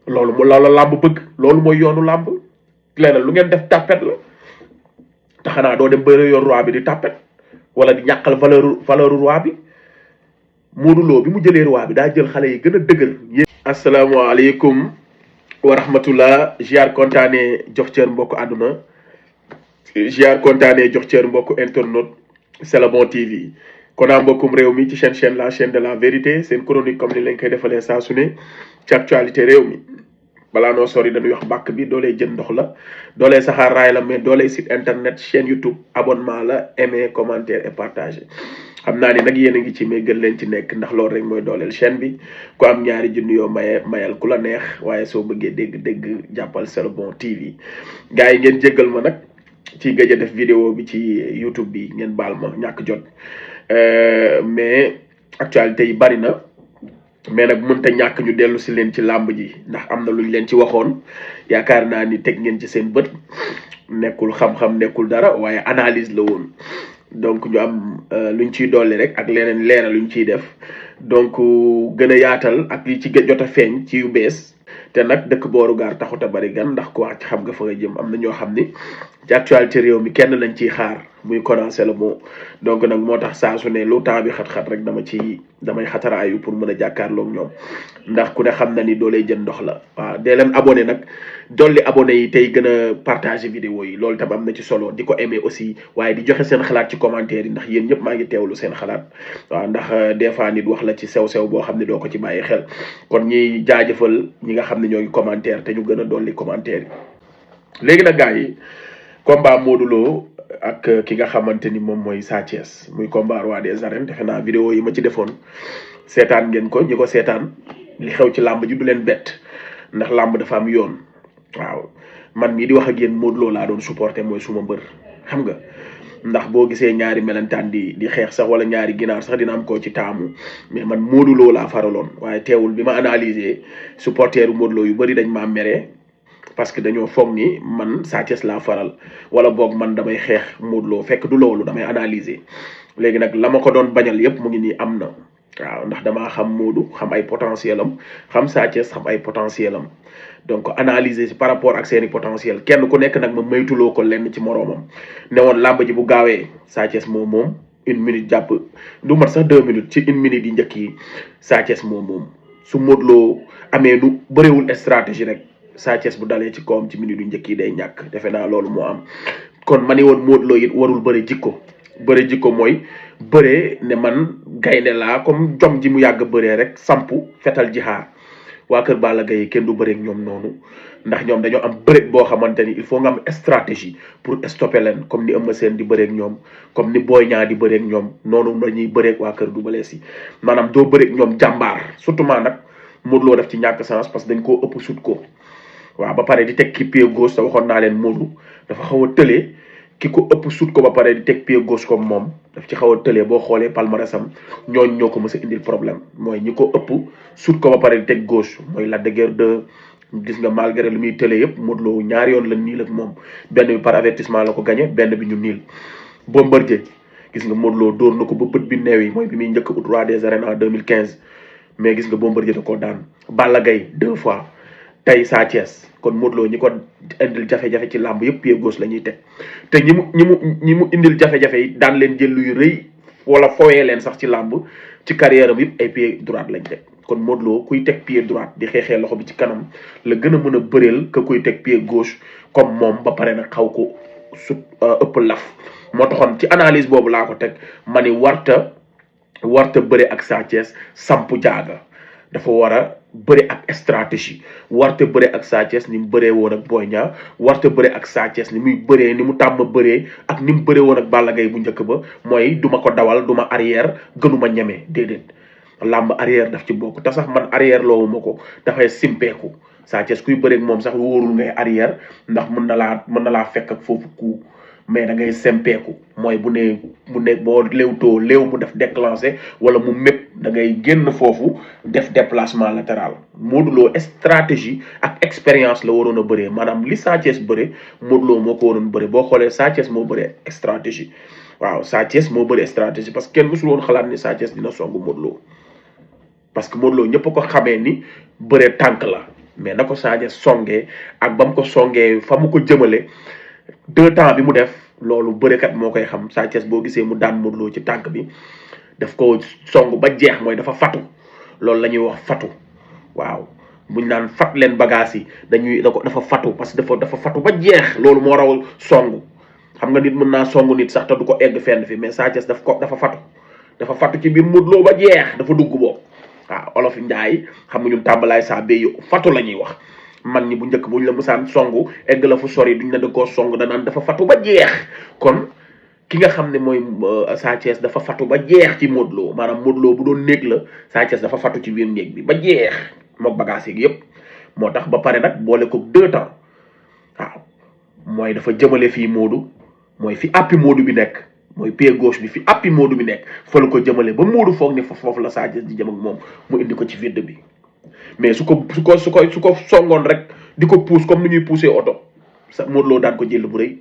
loolu làmb bëgg loolu mooy yoonu làmb leneen lu ngeen def tapet la te xanaa doo dem bëre yor roi bi di tapet wala di ñàkkal valeur roi bi. Modou Lo bi mu jëlee roi bi daa jël xale yi gën a dëgër. asalaamaaleykum wa rahmatullah ziar kontaane jox cër mbokk àdduna ziar kontaane jox cër mbokk internet C'est le bon TV kon naa mbokkum réew mi ci chaîne la chaîne de la vérité seen chronique comme ni lañ koy defalee saa su ne ci actualité réew mi balaa noo sori dañuy wax bàkk bi doolee jën ndox la doolee saxaar raay la mais doolee site internet chaîne YouTube abonnement la aimer commentaire et partager xam naa ni nag yéen a ngi ci mais gën leen ci nekk ndax loolu rek mooy dooleel chaîne bi ku am ñaari junni yoo mayal ku la neex waaye soo bëggee dégg jàppal C'est le bon TV gars yi ngeen jéggal ma nag ci gëj a def vidéo bi ci YouTube bi ngeen baal ma ñàkk jot mais actualité yi bari na mais nag mënta ñàkk ñu dellu si leen ci làmb ji ndax am na luñ leen ci waxoon yaakaar naa ni teg ngeen ci seen bët nekkul xam-xam nekkul dara waaye analyse la woon donc ñu am luñ ciy dolli rek ak leneen leeral luñ ciy def donc gën a yaatal ak li ci jot a feeñ ci yu bees te nag dëkk booru gaar taxut a bari gan ndax ku wax ci xam nga fa nga jëm am na ñoo xam ni ci actualité réew mi kenn lañ ciy xaar muy commencé le mot donc nag moo tax saa su ne lu temps bi xat-xat rek damay xataraayu pour mën a jàkkaarloog ñoom ndax ku ne xam na ni doo lay jën ndox la waaw dee leen abonné nag dolli abonné yi tey gën a partager vidéo yi loolu tam am na ci solo di ko aimer aussi waaye di joxe seen xalaat ci commentaire yi ndax yéen ñëpp maa ngi teewlu seen xalaat waaw ndax des fois nit wax la ci sew-sew boo xam ne doo ko ci bàyyi xel kon ñiy jaajëfal ñi nga xam ne ñoo ngi commentaire te ñu gën a dolli commentaire yi léegi nag gars yi combat Modou Lo ak ki nga xamante ni moom mooy Sa Thiès muy combat roi des arènes defe naa vidéo yi ma ci defoon seetaan ngeen ko ñi ko seetaan li xew ci làmb ji du leen bett ndax làmb dafa am yoon waaw man mii di wax ak yéen Modou Lo laa doon supporter mooy suma mbër xam nga ndax boo gisee ñaari melentaan di xeex sax wala ñaari ginaar sax dina am koo ci taamu mais man Modou Lo laa faraloon waaye teewul bi ma analyser supporteru Modou Lo yu bëri dañ maa meree parce que dañoo foog ni man Sa Thiès laa faral wala boog man damay xeex Modou Lo fekk du loolu damay analyser léegi nag la ma ko doon bañal yépp mu ngi nii am na waaw ndax damaa xam Modou xam ay potentiel am xam Sa Thiès xam ay potentiel am donc analyser si par rapport ak seeni potentiel kenn ku nekk nag ma maytuloo ko lenn ci moroomam ne woon làmb ji bu gaawee Sa Thiès moom 1 minute jàpp du mat sax 2 minutes ci 1 minute yi njëkk yi Sa Thiès moom su Modou Lo amee nu bëriwul stratégie rek Sa Thiès bu dalee ci kawam ci minute yu njëkk yi day ñàkk defe naa loolu moo am kon ma ni woon Modou Lo it warul bëre jikko mooy bëree ne man gaynde laa comme jom ji mu yàgg bëree rek sampu fetal ji xaar waa kër Balla Gaye kenn du bëreeg ñoom noonu ndax ñoom dañoo am bëreeg boo xamante ni il faut nga am stratégie pour stopper leen comme ni Eumeu Sène di bëreeg ñoom comme ni Boy Niang di bëreeg ñoom noonu la ñuy bëreeg waa kër Double Less yi maanaam doo bëreeg ñoom jàmbaar surtout maa nag Modou Lo def ci ñàkk sens parce que dañ koo ëpp sut ko waaw ba pare di teg ki pied gauche te waxoon naa leen Modou dafa xaw a tëlee ki ko ëpp sut ko ba pare di teg pied gauche comme moom daf ci xaw a tëlee boo xoolee palmarèsam ñooñ ñoo ko mës a indil problème mooy ñi ko ëpp sut ko ba pare di teg gauche mooy Lac de Guiers 2 gis nga malgré lu muy tëlee yëpp Modou Lo ñaari yoon la niil ak moom benn bi par avertissement la ko gagné benn bi ñu niil Bombardier gis nga Modou Lo dóor na ko ba bët bi neew yi mooy bi muy njëkk ut roi des arènes en 2015 mais gis nga Bombardier da koo daan Balla Gaye 2 fois tey Sa Thiès kon Modou Lo ñi ko indil jafe-jafe ci làmb yëpp pied gauche la ñuy teg te ñi mu indil jafe-jafe yi daan leen jël luy rëy wala fowee leen sax ci làmb ci carrière am yëpp ay pied droite lañ teg kon Modou Lo kuy teg pied droite di xeexee loxo bi ci kanam la gën a mën a bëreel que kuy teg pied gauche comme moom ba pare nag xaw ko ëpp laf moo taxoon ci analyse boobu laa ko teg ma ni warta bëre ak Sa Thiès sampu jaaga dafa war a bëre ak stratégie warte bëre ak Sa Thiès ni mu bëree woon ak Boy Niang warte bëre ak Sa Thiès ni muy bëree ni mu tàmm bëree ak ni mu bëree woon ak Balla Gaye bu njëkk ba mooy duma ko dawal duma arrière gënuma ñeme déedéet làmb arrière daf ci bokk te sax man arrière loowuma ko dafay simpeeku Sa Thiès kuy bëreeg moom sax wóorul ngay arrière ndax mën na laa fekk ak foofu ku mais da ngay sempeeku mooy bu ne boo léewtoo léew mu def déclenché wala mu mépp da ngay génn foofu def déplacement latéral Modou Lo stratégie ak expérience la waroon a bëree maanaam li Sa Thiès bëre Modou Lo moo ko waroon bëre boo xoolee Sa Thiès moo bëree stratégie waaw Sa Thiès moo bëree stratégie parce que kenn mësul woon xalaat ni Sa Thiès dina songu Modou Lo parce que Modou Lo ñëpp a ko xamee ni bëree tànk la mais na ko Sa Thiès songee ak ba mu ko songee fa mu ko jëmale 2 temps bi mu def loolu bërekat moo koy xam. Sa Thiès boo gisee mu daan Modou Lo ci tànk bi daf ko song ba jeex mooy dafa fatu loolu la ñuy wax fatu waaw buñ naan fat leen bagage yi dafa fatu parce que dafa fatu ba jeex loolu moo raw song. xam nga nit mën naa song nit sax te du ko egg fenn fi mais Sa Thiès dafa fatu ci biir Modou Lo ba jeex dafa dugg boobu waaw olof Njaay xam nga ñun tàmbalaay saa béy fatu la ñuy wax. mag ñi bu njëkk buñ la musaan songu egg la fu sori duñ la da koo song danaan dafa fatu ba jeex kon ki nga xam ne mooy Sa Thiès dafa fatu ba jeex ci Modou Lo maanaam Modou Lo bu doon néeg la Sa Thiès dafa fatu ci biir néeg bi ba jeex mook bagage yi yëpp moo tax ba pare nag boole ko 2 temps waaw mooy dafa jëmale fii Modou mooy fi appi Modou bi nekk mooy pied gauche bi fi appi Modou bi nekk fa la ko jëmale ba Modou foog ne foofu la Sa Thiès di jëm ak moom mu indi ko ci vide bi mais su ko songoon rek di ko pousse comme ni ñuy poussé oto sa Modou Lo daan ko jël bu rëy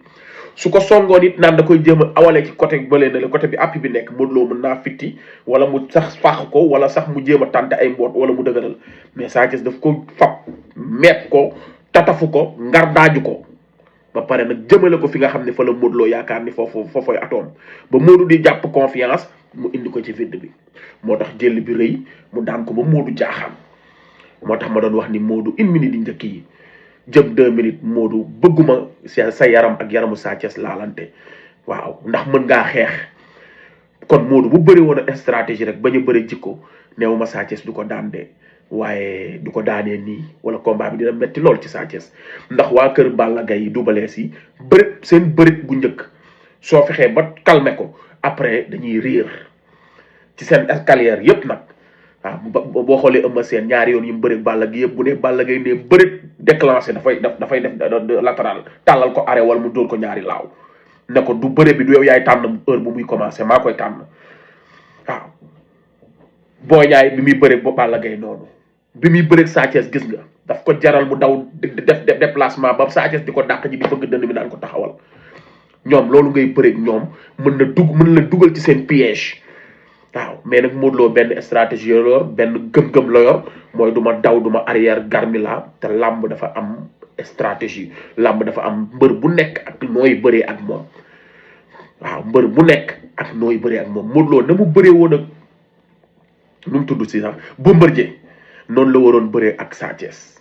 su ko songoon it naan da koy jéem a awale ci côté bële na le côté bi appi bi nekk Modou Lo mën naa fitti wala mu sax faax ko wala sax mu jéem a tànte ay mboot wala mu dëgëral mais Sa Thiès daf ko fab meet ko tatafu ko ngar daaju ko ba pare nag jëmale ko fi nga xam ne fa la Modou Lo yaakaar ni foofoy atoom ba Modou di jàpp confiance mu indi ko ci vide bi moo tax jël bi rëy mu daan ko ba Modou jaaxaan moo tax ma doon wax ni Modou 1 minute yi njëkk yi jëm 2 minutes Modou bëgguma sa yaram ak yaramu Sa Thiès laalante waaw ndax mën ngaa xeex kon Modou bu bëri woon a stratégie rek bañ a bëri jikko neew ma Sa Thiès du ko daan de waaye du ko daanee nii wala combat bi dina metti lool ci Sa Thiès ndax waa kër Balla Gaye Double Less yi bërit seen bërit bu njëkk soo fexee ba calmer ko après dañuy riir ci seen carrière yépp nag waaw boo xoolee Eumeu Sène ñaari yoon yi mu bëri Balla Gaye yëpp bu ne Balla Gaye ne bërit déclenché dafay def latéral tàllal ko arrêt wala mu dóor ko ñaari laaw ne ko du bëre bi du yow yaay tànn heure bu muy commencé maa koy tànn waaw Boy Niang bi muy bëre ba Balla Gaye noonu bi muy bëre Sa Thiès gis nga daf ko jaral mu daw def déplacement ba Sa Thiès di ko dàq ji di fëgg dënn bi naan ko taxawal ñoom loolu ngay bëre ñoom mën la dugal ci seen piège waaw mais nag Modou Lo benn stratégie la yor benn gëm-gëm la yor mooy du ma daw du ma arrière garmi la te làmb dafa am stratégie làmb dafa am mbër bu nekk ak nooy bëree ak moom waaw mbër bu nekk ak nooy bëree ak moom Modou Lo na mu bëree woon ak nu mu tudd si sax Bombardier noonu la waroon bëree ak Sa Thiès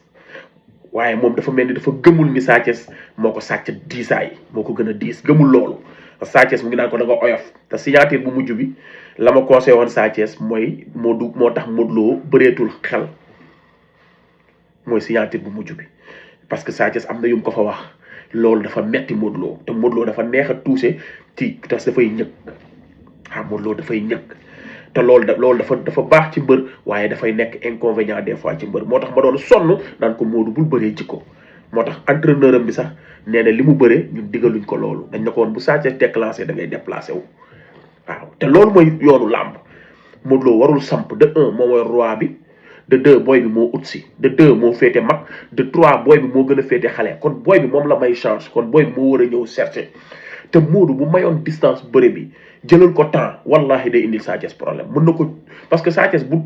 waaye moom dafa mel ni dafa gëmul ni Sa Thiès moo ko sàcc diisaay moo ko gën a diis gëmul loolu parce que Sa Thiès mu ngi naan ko da nga oyof te signature bu mujj bi la ma conseillé woon Sa Thiès mooy moo tax Modou Lo bëreetul xel mooy signature bu mujj bi parce que Sa Thiès am na yu mu ko fa wax loolu dafa metti Modou Lo te Modou Lo dafa neex a touché ci te dafay ñëkk Modou Lo dafay ñëkk te loolu dafa baax ci mbër waaye dafay nekk inconvénient des fois ci mbër moo tax ma doon sonn naan ko Modou bul bëree jikko moo tax entraîneur am bi sax nee na li mu bëree ñun digaluñ ko loolu dañ ne ko woon bu Sa Thiès déclenché da ngay déplacé wu waaw te loolu mooy yoonu làmb Modou Lo warul samp de 1 moo mooy roi bi de 2 booy bi moo ut si de 2 moo féete mag de 3 booy bi moo gën a féete xale kon booy bi moom la may chance kon booy bi moo war a ñëw chercher te Modou bu mayoon distance bëre bi jëlal ko temps wallahi day indil Sa Thiès problème mën na ko parce que Sa Thiès bu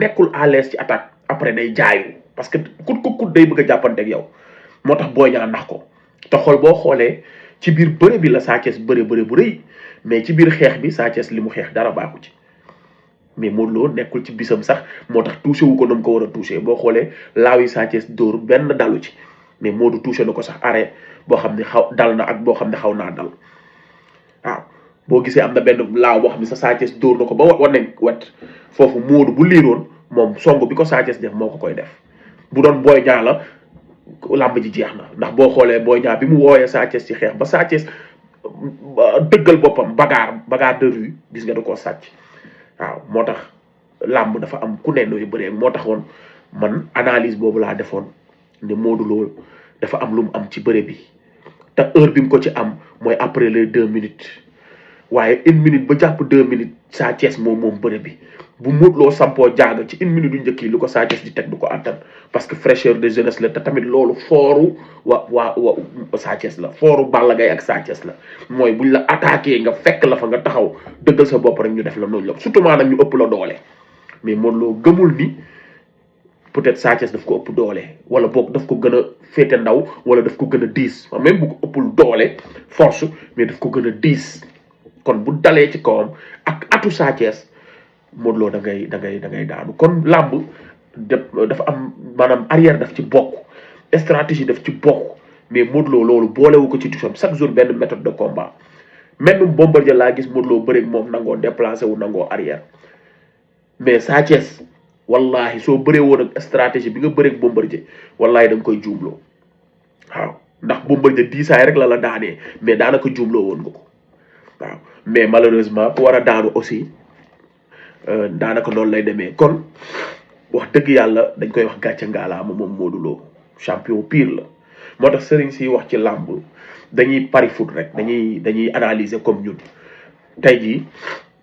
nekkul à l'aise ci attaque après day jaayu parce que kut day bëgg a jàppante ak yow moo tax Boy Niang nax ko te boo xoolee ci biir bëre bi la Sa Thiès bëre bu rëy mais ci biir xeex bi Sa Thiès li mu xeex dara baaxu ci mais Modou Lo nekkul ci bisam sax moo tax touché wu ko na mu ko war a touché boo xoolee laaw yi Sa Thiès dóor benn dalu ci mais Modou touché na ko sax arrêt boo xam ne dal na ak boo xam ne xaw naa dal waaw boo gisee am na benn laaw boo xam ne Sa Thiès dóor na ko ba wane wet foofu Modou bu liiroon moom song bi ko Sa Thiès def moo ko koy def bu doon Boy Niang la làmb ji jeex na ndax boo xoolee Boy Niang bi mu woowee Sa Thiès ci xeex ba Sa Thiès dëggal boppam bagarre de rue gis nga da koo sàcc waaw moo tax làmb dafa am ku ne nooy bëree moo taxoon man analyse boobu laa defoon ne Modou Lo dafa am lu mu am ci bëre bi te heure bi mu ko ci am mooy après les 2 minutes waaye 1 minute ba jàpp 2 minutes Sa Thiès moom bëre bi bu Modou Lo sampoo jaaga ci 1 minute du njëkk yi lu ko Sa Thiès di teg du ko attan parce que fraîcheur de jeunesse la te tamit loolu fooru waa Sa Thiès la fooru Balla Gaye ak Sa Thiès la mooy buñ la attaqué nga fekk la fa nga taxaw dëggal sa bopp rek ñu def la noonu la surtout maanaam ñu ëpp la doole mais Modou Lo gëmul ni peut-être Sa Thiès daf ko ëpp doole wala boog daf ko gën a féete ndaw wala daf ko gën a diis même bu ko ëppul doole force mais daf ko gën a diis kon bu dalee ci kawam ak atu Sa Thiès Modou Lo da ngay daanu kon làmb dafa am maanaam arrière daf ci bokk stratégie daf ci bokk mais Modou Lo loolu boolewu ko ci tusam chaque jour benn méthode de combat même Bombardier laa gis Modou Lo bëreeg moom nangoo déplacé wu nangoo arrière mais Sa Thiès wallahi soo bëree woon ak stratégie bi nga bëreeg Bombardier wallahi da nga koy juumloo waaw ndax Bombardier diisaay rek la daanee mais daanaka juumloo woon nga ko waaw mais malheureusement ku war a daanu aussi daanaka noonu lay demee kon wax dëgg yàlla dañ koy wax gàcce ngaalaama moom Modou Lo champion pire la moo tax sëriñ si wax ci làmb dañuy pari foot rek dañuy analyser comme ñun tey jii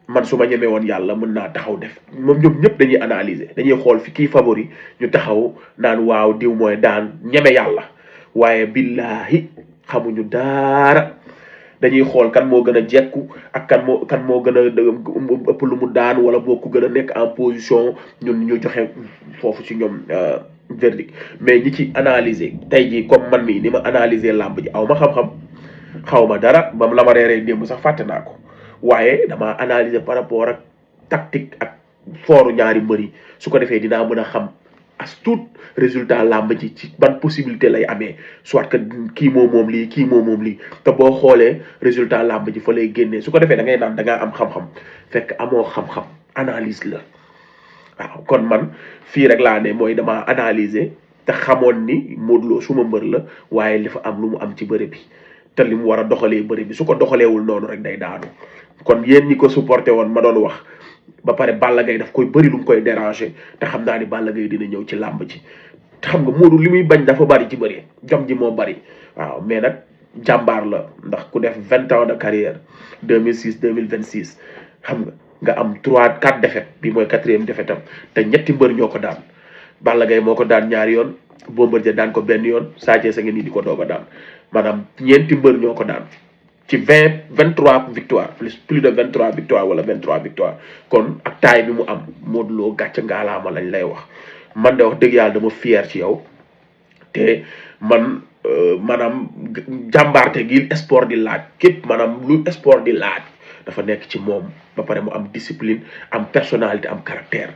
man su ma ñemee woon yàlla mën naa taxaw def moom ñoom ñëpp dañuy analyser dañuy xool fi kii favori ñu taxaw naan waaw diw mooy daan ñeme yàlla waaye billahi xamuñu daara dañuy xool kan moo gën a jekku ak kan moo gën a ëpp lu mu daan wala boo ku gën a nekk en position ñun ñu joxe foofu ci ñoom verdict mais ñi ci analyser tey jii comme man mii ni ma analyser làmb ji aw ma xam-xam xaw ma dara ba la ma reeree démb sax fàtte naa ko waaye dama analyser par rapport ak tactique ak fooru ñaari mbër yi su ko defee dinaa mën a xam as tout résultat làmb ji ci ban possibilité lay amee soit que kii moom lii kii moom lii te boo xoolee résultat làmb ji fa lay génnee su ko defee da ngay naan da ngaa am xam-xam fekk amoo xam-xam analyse la waaw kon man fii rek laa ne mooy dama analyser te xamoon ni Modou Lo suma mbër la waaye li fa am lu mu am ci bëre bi te li mu war a doxalee bëre bi su ko doxaleewul noonu rek day daanu kon yéen ñi ko supporté woon ma doon wax ba pare Balla Gaye daf koy bëri lu mu koy déranger te xam naa ni Balla Gaye dina ñëw ci làmb ji te xam nga Modou li muy bañ dafa bari ci bëri jom ji moo bari waaw mais nag jàmbaar la ndax ku def 20 ans de carrière 2006 2026 xam nga am 4 défaites bi mooy 4e défaite am te ñetti mbër ñoo ko daan Balla Gaye moo ko daan ñaari yoon Bombardier daan ko benn yoon Sa Thiès a ngi nii di ko doog a daan maanaam ñeenti mbër ñoo ko daan ci 23 victoire plus de 23 victoire wala 23 victoire kon ak taay bi mu am Modou Lo gàcce ngaalaama lañ lay wax man de wax dëgg yàlla dama fier ci yow te man maanaam jàmbaarte gi sport di laaj képp maanaam lu sport di laaj dafa nekk ci moom ba pare mu am discipline am personnalité am caractère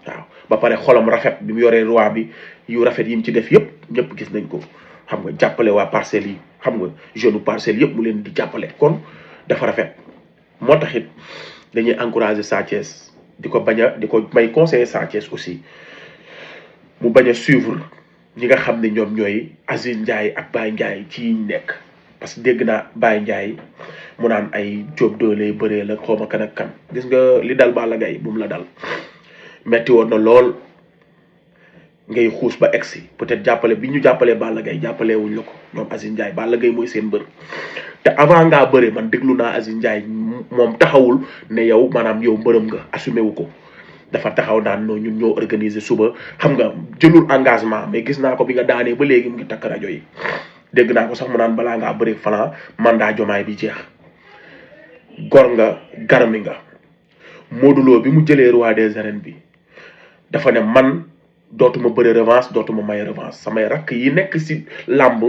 waaw ba pare xolam rafet bi mu yoree roi bi yu rafet yi mu ci def yëpp ñëpp gis nañ ko xam nga jàppale waa parcelles yi xam nga jeune parcelles yëpp mu leen di jàppale kon dafa rafet moo tax it dañuy encourager Sa Thiès di ko may conseiller Sa Thiès aussi mu bañ a suivre ñi nga xam ne ñoom ñooy Aziz Ndiaye ak Baye Ndiaye ci yiñ nekk parce que dégg naa Baye Ndiaye mu naan ay Diop doole bëree la xaw ma kan ak kan gis nga li dal Balla Gaye bu mu la dal metti woon na lool ngay xuus ba egsi peut-être jàppale bi ñu jàppalee Balla Gaye jàppalee wuñ la ko ñoom Aziz Ndiaye Balla Gaye mooy seen mbër te avant ngaa bëre man déglu naa Aziz Ndiaye moom taxawul ne yow maanaam yow mbërëm nga assumé wu ko dafa taxaw daan noo ñun ñoo organiser suba xam nga jëlul engagement mais gis naa ko bi nga daanee ba léegi mu ngi takk rajo yi dégg naa ko sax mu naan balaa ngaa bëre falan mandat jomaay bi jeex gor nga garmi nga Modou Lo bi mu jëlee roi des arènes bi dafa ne man dootuma bëre revanche dootuma may revanche samay rakk yi nekk si làmb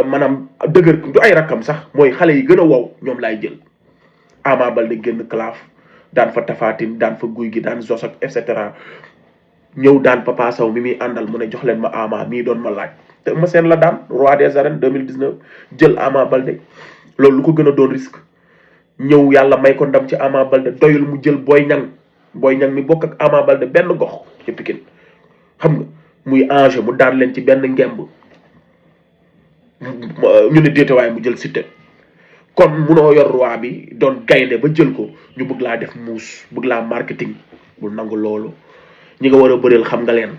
maanaam dëgër du ay rakkam sax mooy xale yi gën a wow ñoom laay jël Ama Baldé génn claf daan fa Tafatine daan fa Guy gi daan Zos ak et cetera ñëw daan Papa Sow mi muy àndal mu ne jox leen ma Ama mii doon ma laaj te ma seen la daan roi des arènes 2019 jël Ama Baldé loolu lu ko gën a doon risque ñëw yàlla may ko ndam ci Ama Baldé doyul mu jël Boy Niang mi bokk ak Ama Baldé benn gox ci Pikine xam nga muy enjeu mu daan leen ci benn ngemb ñu ne déetawaay mu jël Siteu kon munoo yor roi bi doon gaynde ba jël ko ñu bëgg laa def muus bëgg laa marketing bul nangu loolu ñi nga war a bëreel xam nga leen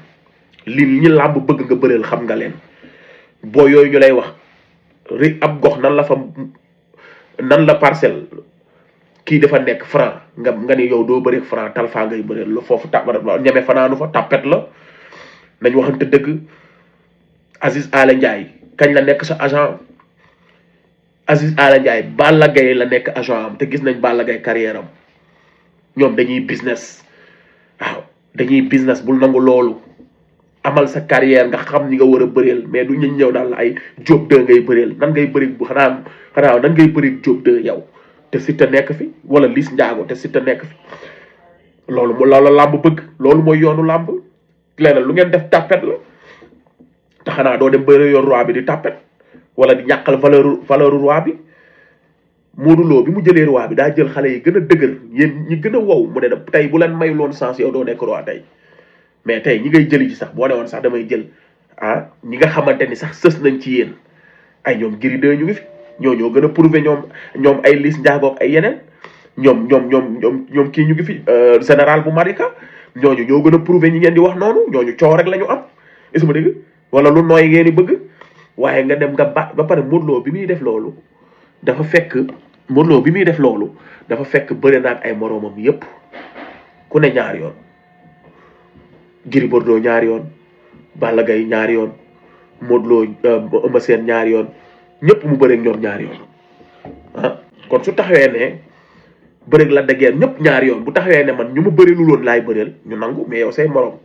li ñi làmb bëgg nga bëreel xam nga leen boo yooyu ñu lay wax ri ab gox nan la parcelle kii dafa nekk franc nga ni yow doo bëri franc Talfa ngay bëreel lu foofu ñeme fanaanu fa tapet la nañ waxante dëgg Aziz Ala Ndiaye kañ la nekk sa agent Aziz Ala Ndiaye Balla Gaye la nekk agent am te gis nañ Balla Gaye carrière am ñoom dañuy business waaw dañuy business bul nangu loolu amal sa carrière nga xam ni nga war a bëreel mais du ñu ñëw daal la ay Diop 2 ngay bëreel nan ngay bëri bu xanaa nan ngay bëri Diop 2 yow te Siteu nekk fi wala Liss Ndiago te Siteu nekk fi loolu mu la làmb bëgg loolu mooy yoonu làmb leneen lu ngeen def tapet la te xanaa doo dem bëre yor roi bi di tapet wala di ñàkkal valeur roi bi Modou Lo bi mu jëlee roi bi daa jël xale yi gën a dëgër yéen ñi gën a wow mu ne tey bu leen may loon sens yow doo nekk roi tey mais tey ñi ngay jëli ji sax boo ne woon sax damay jël ñi nga xamante ni sax sës nañ ci yéen ay ñoom Gris 2 ñu ngi fi ñoo gën a prouver ñoom ay Liss Ndiago ak ay yeneen ñoom kii ñu ngi fi général bu Malika ñooñu ñoo gën a prouver ñi ngeen di wax noonu ñooñu coow rek la ñu am est-ce que ma dégg wala lu nooy ngeen di bëgg waaye nga dem nga ba pare Modou Lo bi muy def loolu dafa fekk Modou Lo bi muy def loolu dafa fekk bëre na ak ay moroomam yépp ku ne ñaari yoon Gris Bordeaux ñaari yoon Balla Gaye ñaari yoon Modou Lo Eumeu Sène ñaari yoon ñëpp mu bëreeg ñoom ñaari yoon kon su taxawee ne bëreeg la dëggeer ñëpp ñaari yoon bu taxawee ne man ñu ma bëreelul woon laay bëreel ñu nangu mais yow say morom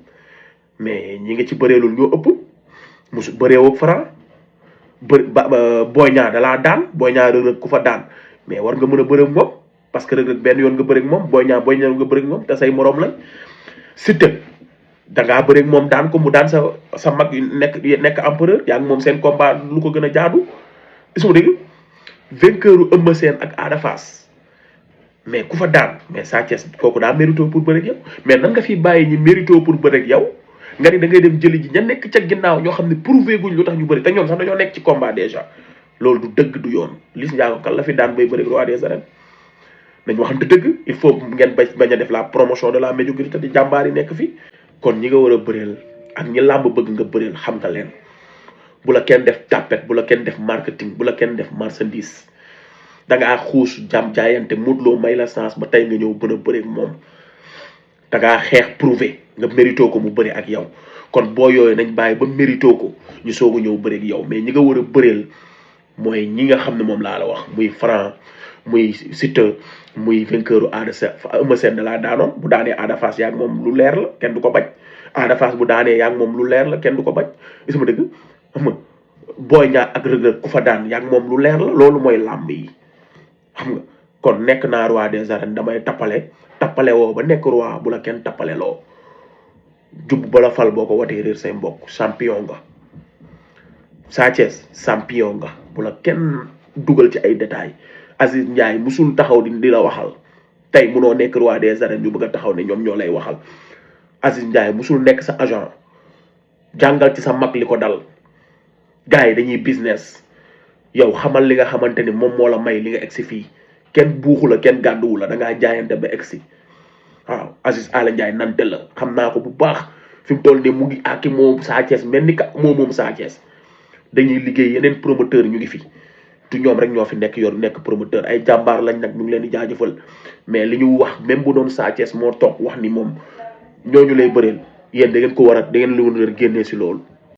mais ñi nga ci bëreelul ñoo ëpp musu bëreewoo Franc Boy Niang dalaa daan Boy Niang Reug Reug ku fa daan mais war nga mën a bëreeg moom parce que Reug Reug benn yoon nga bëreeg moom Boy Niang nga bëreeg moom te say morom lañ Siteu dangaa bëreeg moom daan ko mu daan sa mag nekk empereur yaa ngi moom seen combat lu ko gën a jaadu isuma dégg vainqueur u Eumeu Sène ak Ada Fass mais ku fa daan mais Sa Thiès kooku daa mérito pour bëreeg yow mais nan nga fi bàyyi ñi mérito pour bëreeg yow nga ni da ngay dem jëli ji ña nekk ca ginnaaw ñoo xam ne prouvé guñ lu tax ñu bëri te ñoom sax dañoo nekk ci combat déjà loolu du dëgg du yoon Liss Ndiago kan la fi daan bay bëreeg roi des arènes nañ waxante dëgg il faut ngeen bañ a def la promotion de la médiocrité di jàmbaar yi nekk fi kon ñi nga war a bëreel ak ñi làmb bëgg nga bëreel xam nga leen bu la kenn def tapet bu la kenn def marketing bu la kenn def marchandise dangaa xuus jaayante Modou Lo may la chance ba tey nga ñëw bën a bëreeg moom dangaa xeex prouvé nga mérito ko mu bëri ak yow kon boo yooyu nañ bàyyi ba mérito ko ñu soog a ñëw bëreeg yow mais ñi nga war a bëreel mooy ñi nga xam ne moom laa la wax muy Franc muy Siteu muy vainqueur Ada Eumeu Sène da laa daanoon bu daanee Ada Fass yaa ngi moom lu leer la kenn du ko bañ Ada Fass bu daanee yaa ngi moom lu leer la kenn du ko bañ gis nga dëgg xam nga Boy Niang ak Reug Reug ku fa daan yaa ngi moom lu leer la loolu mooy làmb yi xam nga kon nekk naa roi des arènes damay tappale woo ba nekk roi bu la kenn tappale loo jub ba la fal boo ko watee réer say mbokk champion nga Sa Thiès champion nga bu la kenn dugal ci ay détails Aziz Ndiaye musul taxaw di la waxal tey munoo nekk roi des arènes ñu bëgg a taxaw ne ñoom ñoo lay waxal Aziz Ndiaye musul nekk sa agent jàngal ci sa mag li ko dal gars yi dañuy business yow xamal li nga xamante ni moom moo la may li nga egsi fii kenn buuxu la kenn gàdduwu la da ngaa jaayante ba egsi waaw Aziz Ala Ndiaye nante la xam naa ko bu baax fi mu toll nii mu ngi aki moom Sa Thiès mel ni ka moom Sa Thiès dañuy liggéey yeneen promoteur ñu ngi fi tu ñoom rek ñoo fi nekk promoteur ay jàmbaar lañ nag ñu ngi leen di jaajëfal mais li ñu wax même bu doon Sa Thiès moo toog wax ni moom ñooñu lay bëreel yéen da ngeen ko war a da ngeen li woon génnee si loolu